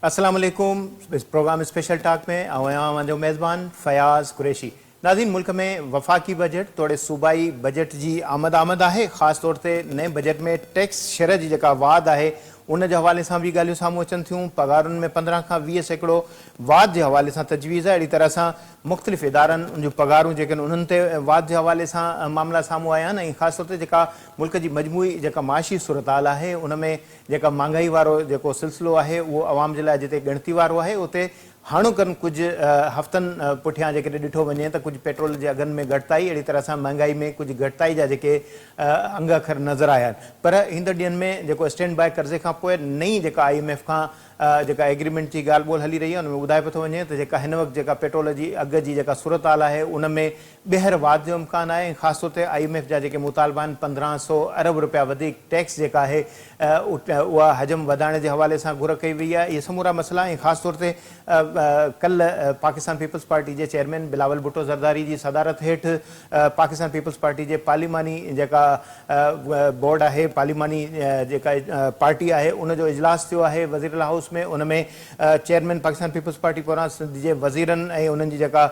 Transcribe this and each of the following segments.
السلام عليڪم programme special talk ۾ آئون آهيان اوهان جو ميزبان فياض قريشي ناظرين ملڪ ۾ وفاقي بجيٽ توڙي صوبائي بجيٽ جي آمد آمد آهي خاص طور تي نئين بجيٽ ۾ ٽيڪس شرح جي جيڪا واڌ آهي ان جي حوالي سان به ڳالهيون سامهون اچن ٿيون پگهارن ۾ 15 کان 20% واڌ جي حوالي سان تجويز آهي اهڙي طرح سان مختلف ادارن جون پگهارون جيڪي آهن انهن تي واڌ جي حوالي سان معاملا سامهون آيا آهن ۽ خاص طور تي جيڪا ملڪ جي مجموعي جيڪا معاشي صورتحال آهي ان ۾ جيڪا مهانگائي وارو جيڪو سلسلو آهي اهو عوام جي لاء جتي ڳڻتي وارو آهي اتي هاڻوڪن ڪجهه هفتن پٺيان جيڪڏهن ڏٺو وڃي ته ڪجهه پيٽرول جي اگهن ۾ گهٽتائي اهڙي طرح سان مهانگائي ۾ ڪجهه گهٽتائي جا جيڪي انگ اکر نظر آيا آهن پر ايندڙ ڏينهن ۾ جيڪو اسٽينڊ باء قرضي کان پوء نئين جيڪا I M F کان جيڪا ايگريمينٽ جي ڳالهه ٻولهه هلي رهي آهي ان ۾ ٻڌايو پيو ٿو وڃي ته جيڪا هن وقت جيڪا پيٽرول جي اگهه جي جيڪا صورتحال آهي ان ۾ ٻيهر واڌ جو امڪان آهي ۽ خاص طور تي I M F جا جيڪي مطالبا آهن 1500 ارب رپيا وڌيڪ ٽيڪس جيڪا آهي اها حجم وڌائڻ جي حوالي سان گهر ڪئي وئي آهي اهي سمورا مسئلا ۽ خاص طور تي ڪلهه پاڪستان پيپلز پارٽي جي چيئرمين بلاول ڀٽو زرداري جي صدارت هيٺ پاڪستان پيپلز پارٽي جي پارليماني جيڪا بورڊ آهي پارليماني جيڪا پارٽي آهي ان جو اجلاس ٿيو آهي وزيراعليٰ هائوس ۾ ان ۾ چيئرمين پاڪستان پيپلز پارٽي پاران سنڌ جي وزيرن ۽ انهن جي جيڪا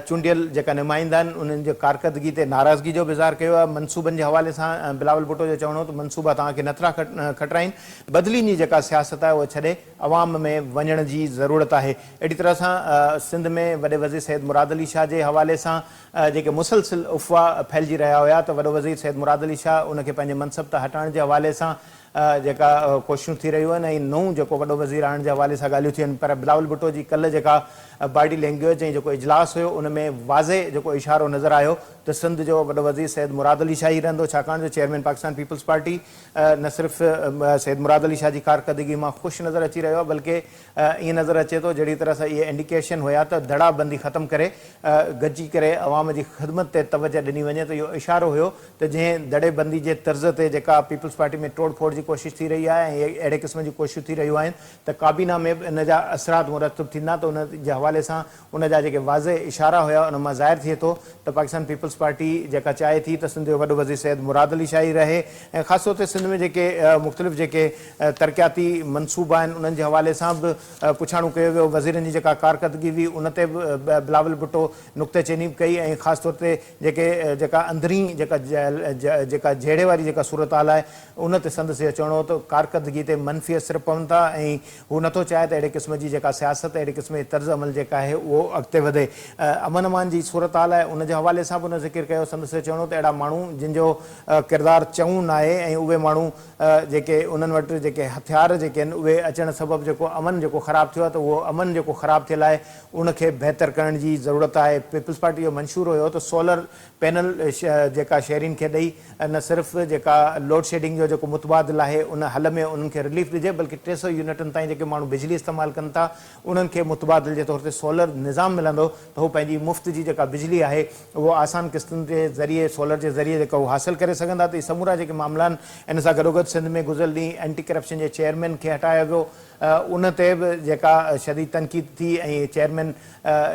چونڊيل جيڪا نمائندا آهن انهن جي ڪارڪردگي تي ناراضگي جو به اظهار ڪيو آهي منصوبن جي حوالي سان بلاول ڀٽو جو چوڻ هو ته منصوبا توهان کي نٿرا کٽرائين بدلين جي جيڪا سياست آهي اها ڇڏي عوام ۾ وڃڻ جي ضرورت آهي اهڙي طرح سان سنڌ ۾ وڏي وزير سيد مراد علي شاهه جي حوالي سان جيڪي مسلسل افواهه ڦهلجي رهيا هيا ته وڏو وزير سيد مراد علي شاهه ان کي پنهنجي منصب تان هٽائڻ جي حوالي سان جيڪا ڪوششون ٿي رهيون آهن ۽ نئون جيڪو وڏو وزير آڻڻ جي حوالي سان ڳالهيون ٿيون آهن پر بلاول ڀٽو جي ڪلهه جيڪا باڊي لينگويج ۽ جيڪو اجلاس هيو ان ۾ واضح جيڪو اشارو نظر آيو ته سنڌ جو وڏو وزير سيد مراد علي شاهه ئي رهندو ڇاڪاڻ جو چيئرمين پاڪستان پيپلز پارٽي نه صرف سيد مراد علي شاهه جي ڪارڪردگي مان خوش نظر اچي رهيو آهي بلڪه ائين نظر اچي ٿو جهڙي طرح سان اهي انڊيڪيشن هيا ته ڌڙا بندي ختم ڪري گڏجي ڪري عوام جي خدمت تي توجه ڏني وڃي ته اهو اشارو هيو ته جنهن ڌڙي بندي جي طرز تي جيڪا پيپلز پارٽي ۾ ٽوڙ ڦوڙ جي ڪوشش ٿي رهي آهي ۽ اهڙي قسم جون ڪوششون ٿي رهيون آهن ته ڪابينا ۾ به ان جا اثرات مرتب ٿيندا ته ان جي حوالي سان ان جا جيڪي واضح اشارا هيا ان مان ظاهر ٿئي ٿو ته پاڪستان پيپلز پارٽي جيڪا چاهي ٿي ته سنڌ جو وڏو وزير سيد مراد علي شاهه ئي رهي ۽ خاص طور تي سنڌ ۾ جيڪي مختلف جيڪي ترقياتي منصوبا آهن انهن جي حوالي سان به پڇاڻو ڪيو ويو وزيرن جي جيڪا ڪارڪردگي هئي ان تي به بلاول ڀٽو نڪته چيني به ڪئي ۽ خاص طور تي جيڪي جيڪا اندرين جيڪا جيڪا جهيڙي واري جيڪا صورتحال آهي ان تي سندس اهو چوڻ هو ته ڪارڪردگي تي منفي اثر پون ٿا ۽ هو نٿو چاهي ته اهڙي قسم جي جيڪا سياست اهڙي قسم جي طرز عمل جيڪا آهي اهو اڳتي وڌي. امن امان جي صورتحال آهي ان جي حوالي سان به هن ذڪر ڪيو. سندس اهو چوڻ هو ته اهڙا ماڻهو جن جو ڪردار چڱو ناهي ۽ اهي ماڻهو جيڪي انهن وٽ جيڪي هٿيار جيڪي آهن اهي اچڻ سبب جيڪو امن جيڪو خراب ٿيو آهي ته اهو امن جيڪو خراب ٿيل آهي ان کي بهتر ڪرڻ جي ضرورت آهي. پيپلز پارٽي جو منشور هيو ته سولر پينل جيڪا شهرين کي ڏئي نه صرف جيڪا لوڊشيڊنگ جو جيڪو متبادل آهي ان حل ۾ انهن کي رليف ڏجي بلڪه 300 يونٽن تائين جيڪي ماڻهو بجلي استعمال ڪن ٿا انهن کي متبادل جي طور تي سولر نظام ملندو ته هو پنهنجي مفت جي جيڪا بجلي آهي اهو آسان قسطن جي ذريعي سولر جي ذريعي جيڪا هو حاصل ڪري سگهندا ته اهي سمورا جيڪي معاملا آهن ان سان گڏوگڏ سنڌ ۾ گذريل ڏينهن اينٽي ڪرپشن جي چيئرمين کي هٽايو ويو ان تي به جيڪا شديد تنقيد ٿي ۽ chairman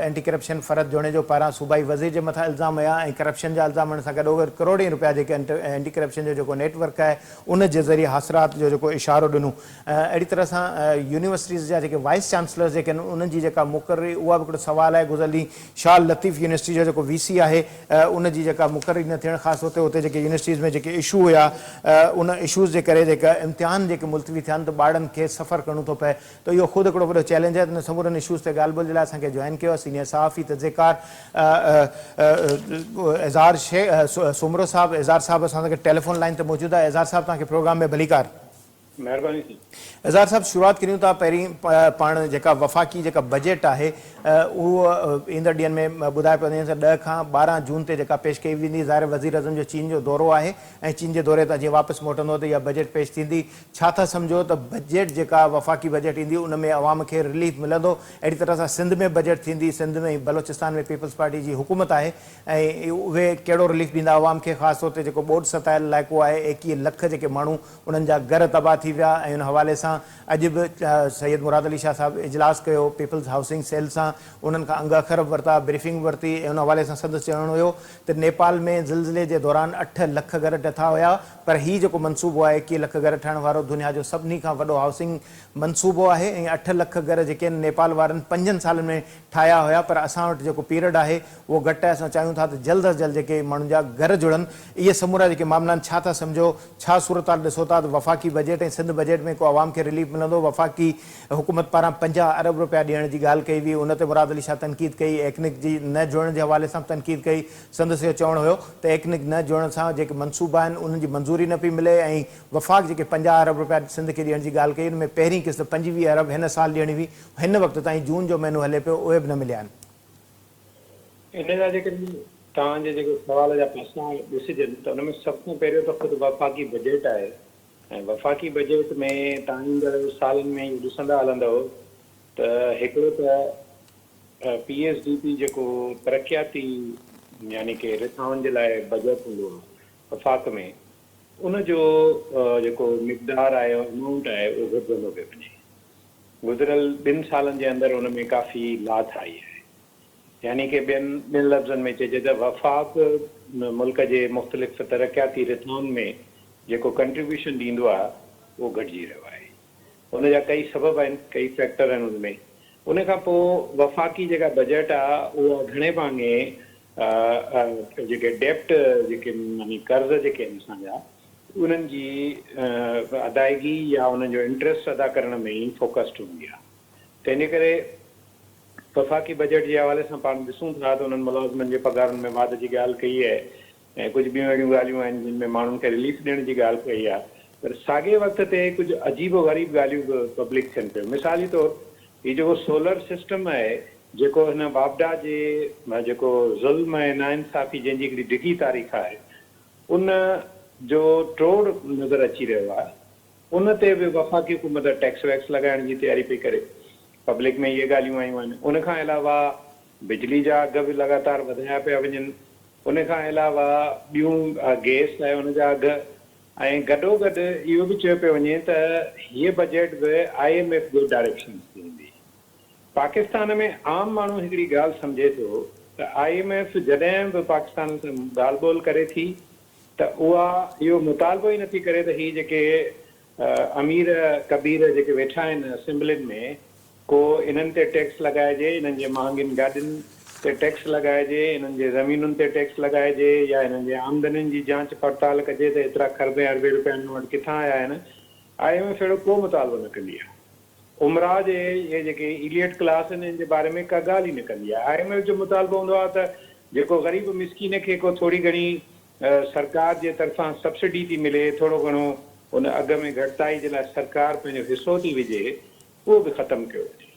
anti corruption Farhat Junejo پاران صوبائي وزير جي مٿان الزام هنيا ۽ ڪرپشن جا الزام هڻڻ سان گڏوگڏ ڪروڙين رپيا جيڪي اينٽي ڪرپشن جو جيڪو نيٽ ورڪ آهي ان جي ذريعي حاصلات جو جيڪو اشارو ڏنو اهڙي طرح سان يونيورسٽيز جا جيڪي وائيس چانسلرز جيڪي آهن انهن جي جيڪا مقرري اها به هڪڙو سوال آهي گذريل ڏينهن شاهه لطيف يونيورسٽي جو جيڪو وي سي آهي ان جي جيڪا مقرري نه ٿيڻ خاص طور تي اتي جيڪي يونيورسٽيز ۾ جيڪي اشو هيا ان اشوز جي ڪري جيڪا امتحان جيڪي ملتوي ٿيا آهن ته ٻارڙن کي سفر ڪرڻو ٿو پئي ته اهو خود هڪڙو وڏو چئلينج آهي ته ان سمورن اشوز تي ڳالهه ٻولهه جي لاء اسان کي جوائن ڪيو آهي سينيئر صحافي تجزيڪار اظهار سومرو صاحب اظهار صاحب اسان سان گڏ ٽيليفون لائين تي موجود آهي اظهار صاحب توهان کي پروگرام ۾ ڀليڪار. مهرباني سائين. اظهار صاحب شروعات ڪريون ٿا پهرين پاڻ جيڪا وفاقي جيڪا بجيٽ آهي اهو ايندڙ ڏينهن ۾ ٻڌايو پيو وڃي ته 10 کان 12 جون تي جيڪا پيش ڪئي ويندي ظاهر وزيراعظم جو چين جو دورو آهي ۽ چين جي دوري تان جيئن واپس موٽندو ته اها بجيٽ پيش ٿيندي ڇا ٿا سمجهو ته بجيٽ جيڪا وفاقي بجيٽ ايندي ان ۾ عوام کي رليف ملندو اهڙي طرح سان سنڌ ۾ بجيٽ ٿيندي سنڌ ۾ بلوچستان ۾ پيپلز پارٽي جي حڪومت آهي ۽ اهي ڪهڙو رليف ڏيندا عوام کي خاص طور تي جيڪو ٻوڏ ستايل علائقو آهي 21 لک جيڪي ماڻهو انهن جا گهر تباهه تباهه ٿي ويا ۽ ان حوالي سان اڄ به سيد مراد علي شاهه صاحب اجلاس ڪيو پيپلز هائوسنگ سيل سان انهن کان انگ اکر به ورتا بريفنگ به ورتي ۽ ان حوالي سان سندس چوڻ هيو ته نيپال ۾ زلزلي جي دوران 8 لک گهر ڊٿا هيا پر هي جيڪو منصوبو آهي 21 لک گهر ٺاهڻ وارو دنيا جو سڀني کان وڏو هائوسنگ منصوبو آهي ۽ 8 لک گهر جيڪي آهن نيپال وارن پنجن سالن ۾ ٺاهيا هيا پر اسان وٽ جيڪو پيرڊ آهي اهو گهٽ آهي اسان چاهيون ٿا ته جلد از جلد جيڪي ماڻهن جا گهر جڙن اهي سمورا جيڪي معاملا آهن ڇا ٿا سمجهو ڇا صورتحال ڏسو ٿا ته وفاقي بجيٽ ۽ سنڌ بجيٽ ۾ ڪو عوام کي رليف ملندو وفاقي حڪومت پاران 50 ارب روپيا ڏيڻ جي ڳالهه ڪئي وئي ان تي مراد علي شاهه تنقيد ڪئي ايڪنڪ جي نه جوڙڻ جي حوالي سان به تنقيد ڪئي سندس اهو چوڻ هيو ته ايڪنڪ نه جوڙڻ سان جيڪي منصوبا آهن انهن جي منظوري نه پئي ملي ۽ وفاق جيڪي 50 ارب رپيا سنڌ کي ڏيڻ جي ڳالهه ڪئي ان ۾ پهرين قسط 25 ارب هن سال ڏيڻي هئي، هن وقت تائين جون جو مهينو هلي پيو اهي به نه مليا آهن. ان جا جيڪڏهن توهان جي جيڪي سوال جا پاسا ڏسجن ته ان ۾ سڀ کان پهريون ته خود وفاقي بجيٽ آهي ۽ وفاقي بجيٽ ۾ توهان ايندڙ سالن ۾ اهو ڏسندا هلندؤ ته هڪڙو ته پي ايس ڊي پي جيڪو ترقياتي يعني ڪي رٿائن جي لاء بجيٽ هوندو آهي وفاق ۾ ان جو جيڪو مقدار آهي امائونٽ آهي اهو گهٽجندو پيو وڃي. گذريل ٻن سالن جي اندر ان ۾ ڪافي لاٿ آئي آهي. يعني ڪي ٻين ٻين لفظن ۾ چئجي ته وفاق ملڪ جي مختلف ترقياتي رٿائن ۾ جيڪو ڪنٽريبيوشن ڏيندو آهي اهو گهٽجي رهيو آهي. ان جا ڪئي سبب آهن، ڪئي فيڪٽر آهن ان ۾. ان کان پوء وفاقي جيڪا بجيٽ آهي اها گهڻي ڀاڱي جيڪي ڊيپٽ جيڪي يعني قرض جيڪي آهن اسان جا انهن جي ادائگي يا انهن جو انٽريسٽ ادا ڪرڻ ۾ ئي فوڪسڊ هوندي آهي. تنهن جي ڪري وفاقي بجيٽ جي حوالي سان پاڻ ڏسون ٿا ته انهن ملازمن جي پگهارن ۾ واڌ جي ڳالهه ڪئي آهي ۽ ڪجهه ٻيون اهڙيون ڳالهيون آهن جن ۾ ماڻهن کي رليف ڏيڻ جي ڳالهه ڪئي آهي پر ساڳئي وقت تي ڪجهه عجيب و غريب ڳالهيون به پبلڪ ٿين پيون مثالي طور هي جيڪو سولر سسٽم آهي جيڪو هن واپڊا جي جيڪو ظلم ۽ ناانصافي جنهن جي هڪڙي ڊگهي تاريخ آهي ان جو ٽوڙ نظر اچي رهيو آهي ان تي به وفاقي حڪومت ٽيڪس ويڪس لڳائڻ جي تياري پئي ڪري پبلڪ ۾ اهي ڳالهيون آيون آهن ان کان علاوه بجلي جا اگهه به لڳاتار وڌايا پيا وڃن ان کان علاوه ٻيون گئس ۽ ان جا اگهه ۽ گڏوگڏ اهو به چيو پيو وڃي ته هيء بجيٽ به I M F جي ڊائريڪشنز تي ايندي. پاڪستان ۾ عام ماڻهو هڪڙي ڳالهه سمجهي ٿو ته I M F جڏهن به پاڪستان سان ڳالهه ٻولهه ڪري ٿي ته اها اهو مطالبو ئي نٿي ڪري ته هي جيڪي امير ڪبير جيڪي ويٺا آهن اسيمبلين ۾ ڪو انهن تي ٽيڪس لڳائجي، انهن جي مهانگين گاڏين تي ٽيڪس لڳائجي، انهن جي زمينن تي ٽيڪس لڳائجي يا انهن جي آمدنين جي جانچ پڙتال ڪجي ته ايترا کربين اربين روپيا انهن وٽ ڪٿان آيا آهن. I M F اهڙو ڪو مطالبو نه ڪندي آهي. امراء جي اهي جيڪي ايليٽ ڪلاس آهن انهن جي باري ۾ ڪا ڳالهه ئي نه ڪندي آهي. I M F جو مطالبو هوندو آهي ته جيڪو غريب مسڪين کي ڪو ٿوري گهڻي سرڪار جي طرفان سبسڊي ٿي ملي، ٿورو گهڻو ان اگهه ۾ گهٽتائي جي لاء سرڪار پنهنجو حصو ٿي وجهي، اهو به ختم ڪيو وڃي.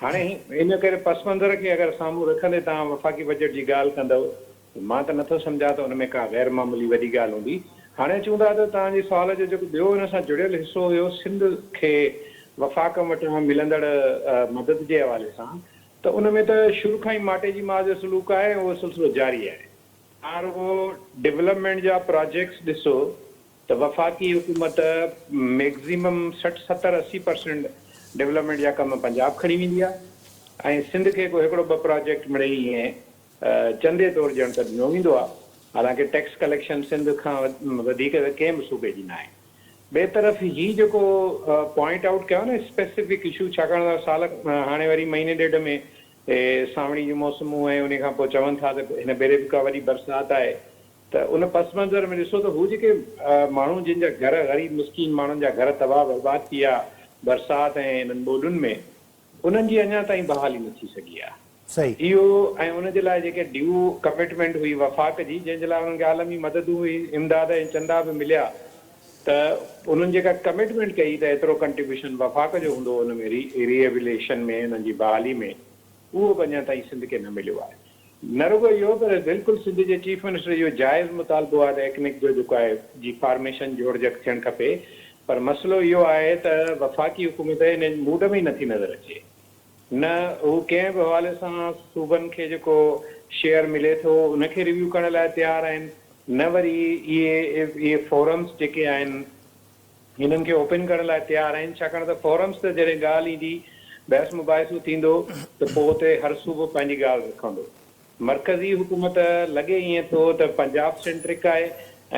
هاڻي ان ڪري پس منظر کي اگر سامهون رکندي توهان وفاقي بجيٽ جي ڳالهه ڪندؤ ته مان ته نٿو سمجهان ته ان ۾ ڪا غير معمولي وڏي ڳالهه هوندي. هاڻي اچون ٿا ته توهان جي سوال جو جيڪو ٻيو ان سان جڙيل حصو هيو سنڌ کي وفاق وٽان ملندڙ مدد جي حوالي سان ته ان ۾ ته شروع کان ئي ماٽي جي ماء جو سلوڪ آهي ۽ اهو سلسلو جاري آهي. توهان رڳو ڊولپمينٽ جا پراجيڪٽس ڏسو ته وفاقي حڪومت ميگزيمم 60 70 80 پرسنٽ ڊولپمينٽ جا ڪم پنجاب کڻي ويندي آهي ۽ سنڌ کي ڪو هڪڙو ٻه پراجيڪٽ مڙئي ائين چندي طور ڄڻ ته ڏنو ويندو آهي حالانڪه ٽيڪس ڪليڪشن سنڌ کان وڌيڪ ته ڪنهن به صوبي جي ناهي. ٻئي طرف هي جيڪو پوائنٽ آئوٽ ڪيو نه اسپيسفڪ اشو ڇاڪاڻ ته سال هاڻي وري مهيني ڏيڍ ۾ سانوڻي جون موسمون ۽ انهي کان پوء چون ٿا ته هن ڀيري به ڪا وڏي برسات آهي ته ان پس منظر ۾ ڏسو ته هو جيڪي ماڻهو جن جا گهر غريب مسڪين ماڻهن جا گهر تباهه برباد ٿي ويا برسات ۽ انهن ٻوڏن ۾ انهن جي اڃا تائين بحالي نه ٿي سگهي آهي. اهو ۽ ان جي لاء جيڪي ڊيو ڪمٽمينٽ هئي وفاق جي جنهن جي لاء انهن کي عالمي مددون به امداد ۽ چندا به مليا ته انهن جيڪا ڪمٽمينٽ ڪئي ته ايترو ڪنٽريبيوشن وفاق جو هوندو ان ۾ ري ريهيبليشن ۾ انهن جي بحالي ۾ اهو به اڃا تائين سنڌ کي نه مليو آهي. نه رڳو اهو پر بلڪل سنڌ جي چيف منسٽر جو جائز مطالبو آهي ته ايڪنڪ جو جيڪو آهي جي فارميشن جوڙجڪ ٿيڻ کپي پر مسئلو اهو آهي ته وفاقي حڪومت ان موڊ ۾ ئي نٿي نظر اچي نه هو ڪنهن به حوالي سان صوبن کي جيڪو شيئر ملي ٿو ان کي ريويو ڪرڻ لاء تيار آهن نه وري اهي اهي فورمز جيڪي آهن. هنن کي اوپن ڪرڻ لاء تيار آهن، ڇاڪاڻ ته فورمز تي جڏهن ڳالهه ايندي، بحث مباحثو ٿيندو ته پوء اتي هر صوبو پنهنجي ڳالهه رکندو. مرڪزي حڪومت لڳي ائين ٿو ته پنجاب سينٽرڪ آهي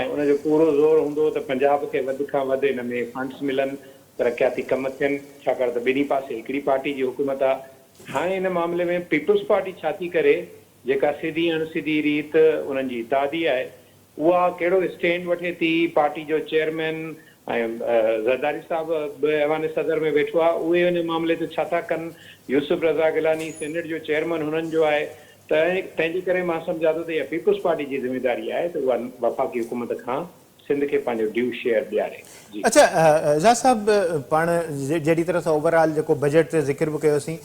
۽ ان جو پورو زور هوندو ته پنجاب کي وڌ کان وڌ ان ۾ فنڊز ملن، ترقياتي ڪم ٿين، ڇاڪاڻ ته ٻنهي پاسي هڪڙي پارٽي جي حڪومت آهي. هاڻي ان معاملي ۾ پيپلز پارٽي ڇا ٿي ڪري، جيڪا سڌي اڻ سڌي ريت انهن جي اتحادي آهي، اها ڪهڙو اسٽينڊ وٺي ٿي، پارٽي جو چيئرمين ۽ زرداري صاحب به ايوان صدر ۾ ويٺو آهي، اهي ان معاملي تي ڇا ٿا ڪن، يوسف رضا گيلاني سينيٽ جو چيئرمين هنن جو آهي ته تنهن جي ڪري مان سمجهان ٿو ته اها پيپلز پارٽي جي ذميداري آهي ته اها وفاقي حڪومت کان سنڌ کي پنهنجو ڊيو شيئر ڏياري. جي. اڇا اعجاز صاحب پاڻ جهڙي طرح سان اوور آل جيڪو بجيٽ تي ذڪر به ڪيوسين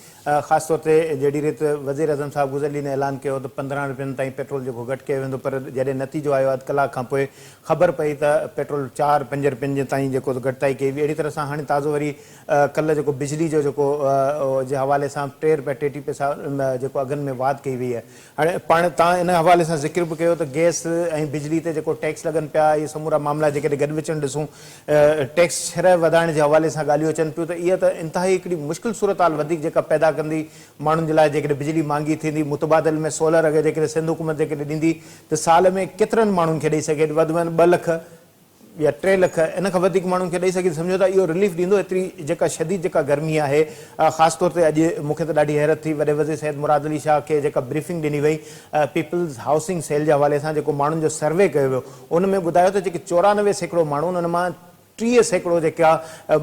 خاص طور تي جهڙي ريت وزير اعظم صاحب گذريل ڏينهن اعلان ڪيو ته 15 رپين تائين پيٽرول جيڪو گهٽ ڪيو ويندو پر جڏهن نتيجو آيو اڌ ڪلاڪ کان پوء خبر پئي ته پيٽرول چار پنج رپين جي تائين جيڪو گهٽتائي ڪئي وئي اهڙي طرح سان هاڻي تازو وري ڪلهه جيڪو بجلي جو جيڪو جي حوالي سان ٽي رپيا 33 پئسا جيڪو اگهن ۾ واڌ ڪئي وئي آهي هاڻي پاڻ توهان ان حوالي سان ذڪر به ڪيو ته گئس ۽ بجلي تي جيڪو ٽيڪس لڳن پيا اهي سمورا معاملا جيڪڏهن گڏ وچڻ ڏسون ٽيڪس شرح وڌائڻ جي حوالي سان ڳالهيون اچن پيون ته اها ته انتهائي هڪڙي مشڪل صورتحال وڌيڪ جيڪا پيدا ڪندي ماڻهن جي لاء جيڪڏهن بجلي مهانگي ٿيندي متبادل ۾ سولر اگر جيڪڏهن سنڌ حڪومت جيڪڏهن ڏيندي ته سال ۾ ڪيترن ماڻهن کي ڏئي سگهي وڌ ۾ وڌ ٻه لک يا ٽي لک ان کان وڌيڪ ماڻهن کي ڏئي سگهي ٿي سمجهو ته اهو رليف ڏيندو ايتري جيڪا شديد جيڪا گرمي آهي خاص طور تي اڄ مون کي ته ڏاڍي حيرت ٿي وڏي وزير سيد مراد علي شاهه کي جيڪا بريفنگ ڏني وئي پيپلز هائوسنگ سيل جي حوالي سان جيڪو ماڻهن جو سروي ڪيو ويو ان ۾ ٻڌايو ته جيڪي 94% ماڻهو آهن ان مان 30% جيڪا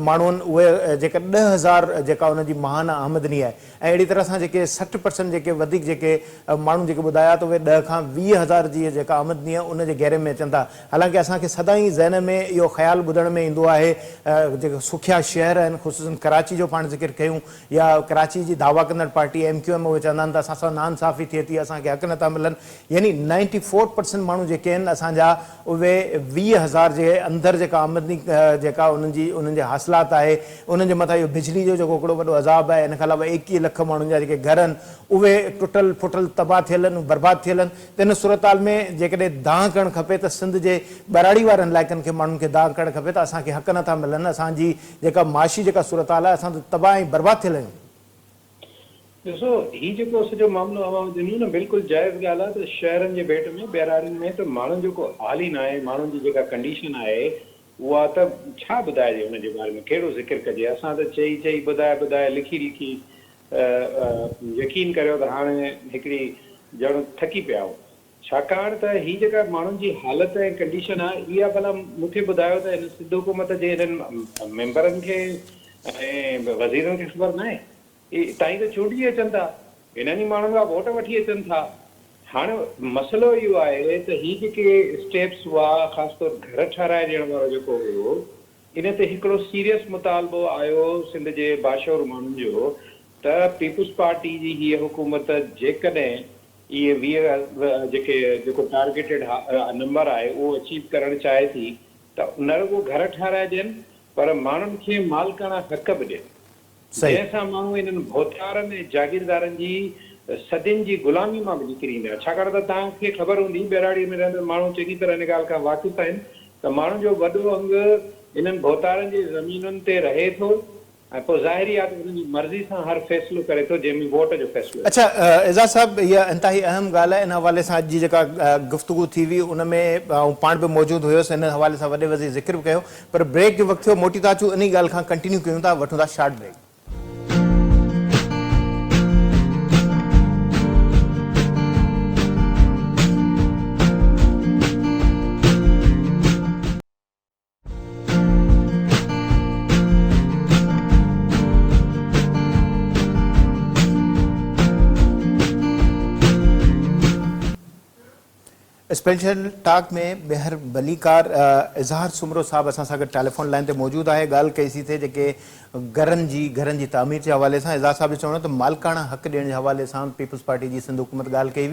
ماڻهو آهن اهي جيڪا 10,000 جيڪا انهن جي ماهانه آمدني آهي ۽ اهڙي طرح سان جيڪي 60% جيڪي وڌيڪ جيڪي ماڻهن جيڪي ٻڌايا ته اهي 10 کان 20 هزار جي جيڪا آمدني آهي ان جي گهيري ۾ اچن ٿا. حالانڪه اسان کي سدائين ذهن ۾ اهو خيال ٻڌڻ ۾ ايندو آهي جيڪي سکيا شهر آهن خصوصن ڪراچي جو پاڻ ذڪر ڪيون يا ڪراچي جي دعويٰ ڪندڙ پارٽي ايم ڪيو ايم اهي چوندا آهن ته اسان سان ناانصافي ٿئي ٿي اسان کي حق نٿا ملن يعني نائنٽي فور پرسنٽ ماڻهو جيڪي آهن اسان جا اهي 20 هزار جي اندر جيڪا آمدني جيڪا انهن جي انهن جي حاصلات آهي انهن جي مٿان اهو بجلي جو جيڪو هڪڙو وڏو عذاب آهي ان کان علاوه 21 لک ماڻهن جا جيڪي گهر آهن اهي ٽٽل ڦٽل تباهه ٿيل آهن برباد ٿيل آهن ته ان صورتحال ۾ جيڪڏهن دانهن ڪرڻ کپي ته سنڌ جي ٻهراڙي وارن علائقن کي ماڻهن کي دانهن ڪرڻ کپي ته اسان کي حق نٿا ملن اسان جي جيڪا معاشي جيڪا صورتحال آهي اسان ته تباهه ۽ برباد ٿيل آهيون. ڏسو هي جيڪو سڄو معاملو اوهان ڏنو نه بلڪل جائز ڳالهه آهي ته شهرن جي ڀيٽ ۾ ٻهراڙين ۾ ته ماڻهن جو ڪو حال ئي ناهي ماڻهن جي جيڪا ڪنڊيشن آهي اها ته ڇا ٻڌائجي ان جي باري ۾ ڪهڙو ذڪر ڪجي اسان ته چئي چئي ٻڌائي ٻڌائي لکي لکي يقين ڪريو ته هاڻي هڪڙي ڄڻ ٿڪي پيا آهيون ڇاڪاڻ ته هي جيڪا ماڻهن جي حالت ۽ ڪنڊيشن آهي اها ڀلا مون کي ٻڌايو ته هن سنڌ حڪومت جي هنن ميمبرن کي ۽ وزيرن کي خبر ناهي اتان ئي ته چونڊجي اچن ٿا، انهن ئي ماڻهن کان ووٽ وٺي اچن ٿا. هاڻ مسئلو اهو آهي ته هي جيڪي اسٽيپس هئا، خاص طور گهر ٺهرائي ڏيڻ وارو جيڪو هيو، ان تي هڪڙو سيريس مطالبو آيو سنڌ جي باشعور ماڻهن جو ته پيپلز پارٽي جي هيء حڪومت جيڪڏهن اهي 20 جيڪي جيڪو ٽارگيٽيڊ نمبر آهي اهو اچيو ڪرڻ چاهي ٿي ته نه رڳو گهر ٺهرائي ڏين پر ماڻهن کي مالڪاڻا حق به ڏين. جنهن سان ماڻهو انهن ڀوتارن ۽ جاگيردارن جي صدين جي غلامي مان به نڪري ايندا. ڇاڪاڻ ته توهان کي خبر هوندي، ٻهراڙيء ۾ رهندڙ ماڻهو چڱي طرح ان ڳالهه کان واقف آهن ته ماڻهن جو وڏو انگ انهن ڀوتارن جي زمينن تي رهي ٿو ۽ پوء ظاهري آهي ته انهن جي مرضي سان هر فيصلو ڪري ٿو، جنهن ۾ ووٽ جو فيصلو اچي اڇا اعجاز صاحب هيء انتهائي اهم ڳالهه آهي ان حوالي سان اڄ جي جيڪا گفتگو ٿي هئي ان ۾ آئون پاڻ به موجود هيس ان حوالي سان وڏي وزير ذڪر به ڪيو پر بريڪ جو وقت ٿيو موٽي ٿا اچون انهي ڳالهه کان ڪنٽينيو ڪيون ٿا وٺون ٿا شارٽ بريڪ. اسپيشل ٽاڪ ۾ ٻيهر ڀليڪار اظهار سومرو صاحب اسان سان گڏ ٽيليفون لائين تي موجود آهي ڳالهه ڪئي سي ٿي جيڪي گهرن جي گهرن جي تعمير جي حوالي سان اظهار صاحب جو چوڻ هو ته مالڪاڻا حق ڏيڻ جي حوالي سان پيپلز پارٽي جي سنڌ حڪومت ڳالهه ڪئي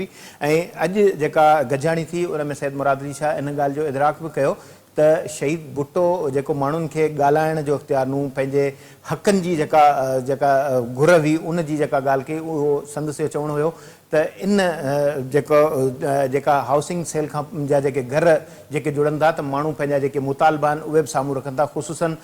هئي ۽ اڄ جيڪا گڏجاڻي ٿي ان ۾ سيد مراد علي شاهه ان ڳالهه جو ادراڪ به ڪيو ته شهيد ڀٽو جيڪو ماڻهن کي ڳالهائڻ جو اختيار نون پنهنجي حقن جي جيڪا جيڪا گهر هئي ان جي جيڪا ڳالهه ڪئي اهو سندس اهو چوڻ هيو ته ته ان جيڪو جيڪا هائوسنگ سيل کان جا جيڪي گهر جيڪي جڙن ٿا ته ماڻهو پنهنجا جيڪي مطالبا آهن اهي به سامهون رکن ٿا خصوصن